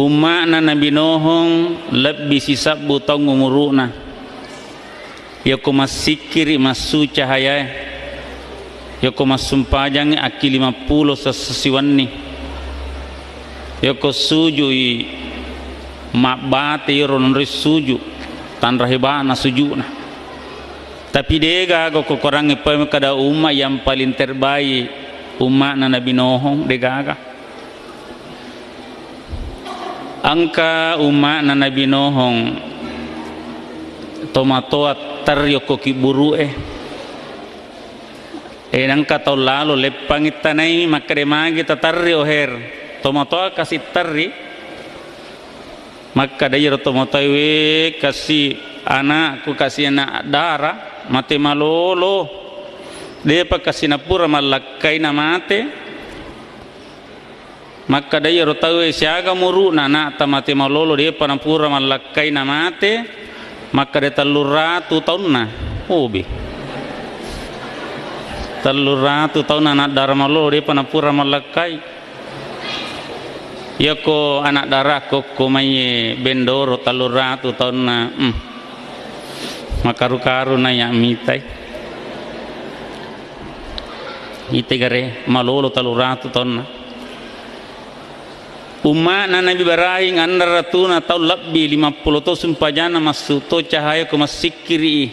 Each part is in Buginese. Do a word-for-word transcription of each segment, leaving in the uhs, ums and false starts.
Umma'na Nabi Nuhung lebbi sisebbu taung umuru'na. Yako massikkiri massu cahayae, yako massumpajangngi akki limappulo sessi wenni, yako sujui mabbate iyaro nonroi suju, tanra heba'na suju'na. Tapi degaga ko korangnge pemeng kada umma yang paling terbaik umma'na Nabi Nuhung, degaga. Engka umma'na Nabi Nuhung tomatoa terri okko kibburu'e. E, nengka tau lalo leppangi tanai makkeda magi taterri oher. Tomatoa kasi terri. Makkeda iyaro tomatoa, "We, kasi anakku, kasi anak dara, mate malolo. Depa kasi napura mallakkai na mate." Makkeda iyaro tauwe, "Siaga muru'na ana'ta mate malolo, depa napura mallakkai na mate?" Makkeda, "Telluratu taunna." Obe. Telluratu taunna anak dara malolo, depa napura mallakkai. Iyako anak dara kokko maiye bendoro telluratu taunna, hmm. Makaru-karu na iya mitai. Ite gare malolo telluratu taunna. Umma'na Nabi Ibrahim anre ratuna taung lebbi, limappulo to sumpajanna massu to cahaya ko massikkiri.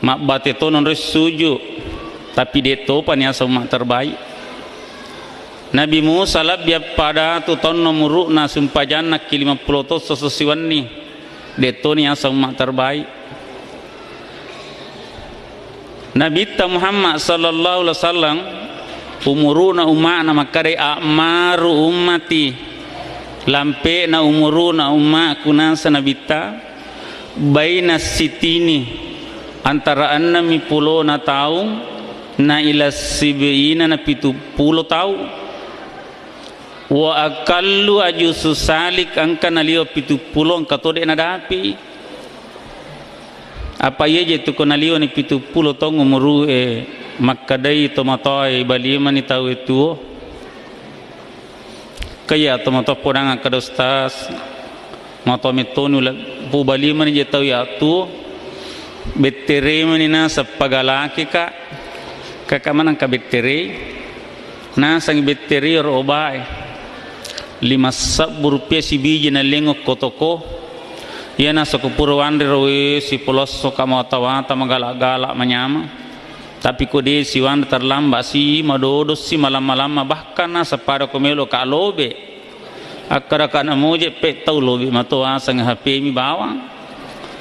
Mabbate to nonroi suju, tapi de topa niaseng umma terbaik. Nabi Musa lebbi appada tu taunna umuru'na sumpajanna ki limappulo to sessi wenni, de to niaseng umma terbaik. Nabitta Muhammad sallallahu alaihi wasallam umuru'na umma'na makkedai, "A'maru ummati," lampe'na umuru'na ummaku, nasa Nabitta, "baina sitini," antara ennemmi pulona taung, na ila sibiina na pitu pulo taung. Wa akallu ajusu salik, engka naliwa pitu pulo, engka to de nadapi. Apa iya je tu ko naliwani pitu pulo taung umuru e, makkedai tomatoae, "Balimani tau e tuo." Kaya tomatoa podang akkeda, "Ustaz, matoa mettoni ula-, pubalimani je tau ya tuo, bettere mani naseng pagalaki ka, kaka manang ka bettere." Nasengngi bettere ro obae, lima sebbu rupiah sibiji nallengo ko toko. Iya nasoko pura wanre ro we sipolosso ka mawata-wata magala-gala manyameng. Tapi ko de siwanre terlambat si madodo si malamma-lamma, bahkan naseng pada ko melo ka lobe. Akkada kana moje pe tau lobe mato aseng H P mi bawang.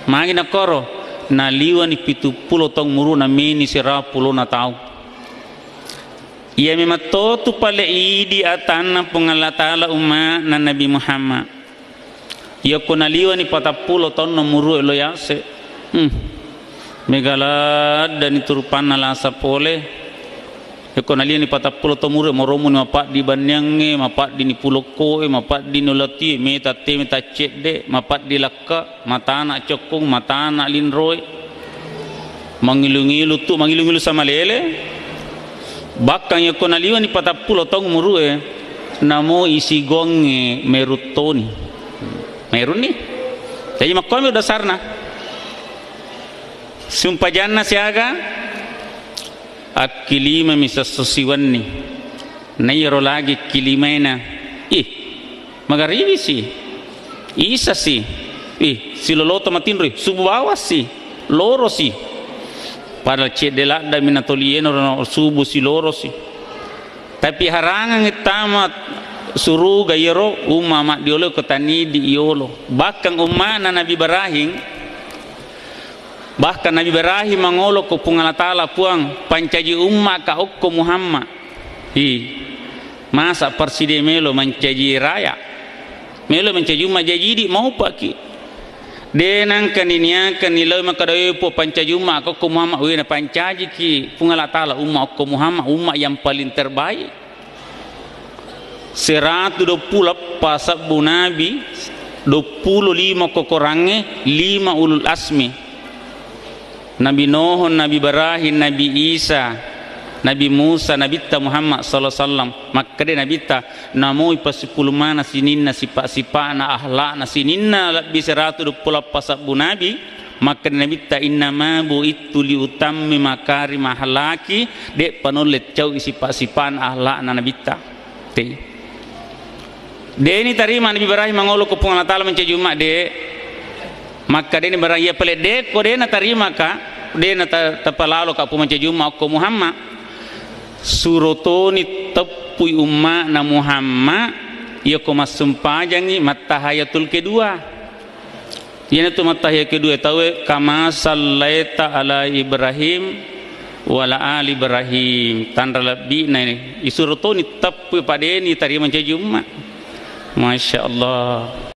Magi nakoro naliwani pitu pulo taung umuru na meni sera pulona taung. Iya memang totu pale idi atanna Puang Allah Ta'ala umma'na Nabi Muhammad. Iyako naliwani patappulo taunna umuru e lo yase. Hmm. Mega laddani turupanna lasa pole. Iyako naliwani patappulo taung umuru e, moromuni mapaddi banniangnge, mapaddini pulokko e, mapaddini ulatie, meta teme taccedde, mapaddi lakka, matana cokkong, matana linroe. Mangilu-ngilu tu, mangilu-ngilu samalele. Bakkang iyako naliwani patappulo taung umuru e, namo isigongnge meruttoni. Merunni. Jadi makkomi dasarna. Sumpajanna siaga? Akkilimami sesso siwenni. Naiyaro lagi kilimaina. Ih, Magaribi si, Isa si, ih, siloloto matinroi, subu bawang si, loro si. Padahal cedde ladda mi natoli enaro subu si, loro si. Tapi harangang tama suruga iyaro umma maddiolo ko tanidi iyolo. Bahkan ummana Nabi Ibrahim, bahkan Nabi Ibrahim mangolo ko Puang Allah Taala, "Puang, pancaji umma ka okko Muhammad." Hi, masa perside melo mancaji raya? Melo mancaji umma jajidi maupaki. De nangka niniakan nilau makkada, "Eh, Puang, pancaji umma ka okko Muhammad." We, napancajiki Puang Allah Taala umma okko Muhammad, umma yang paling terbaik. Seratu duappulo eppa sebbu nabi, duappulo lima kokorangnge, lima ulul asmi. Nabi Nuh, Nabi Ibrahim, Nabi Isa, Nabi Musa, Nabitta Muhammad sallallahu alaihi wasallam. Makkeda Nabitta, namoi passipulung maneng sininna sipa-sipa'na, akhlakna, sininna lebbi seratu duappulo eppa sebbu nabi. Makkeda Nabitta, innama bu'ittu liutammima makarima akhlaki, de'pa naulle cau'i sipa-sipa'na, akhlakna Nabitta. Te. De'ni tarima Nabi Ibrahim mangolo ko Puang Allah Ta'ala mancaji umma, de'. Makkeda Nabi Ibrahim, iya pale de' ko de' natarimaka, de' nata-, tapalaloka Puang mancaji umma okko Muhammad. Suro toni teppui umma'na Muhammad, iya ko massumpajangngi mattahiyatul kedua. Iyanatu mattahiya kedua tauwe, kama sallaita ala Ibrahim wa ala ali Ibrahim. Tanra lebbi'na ini. Isuro toni teppui, padeni tarima mancaji umma. Masya Allah.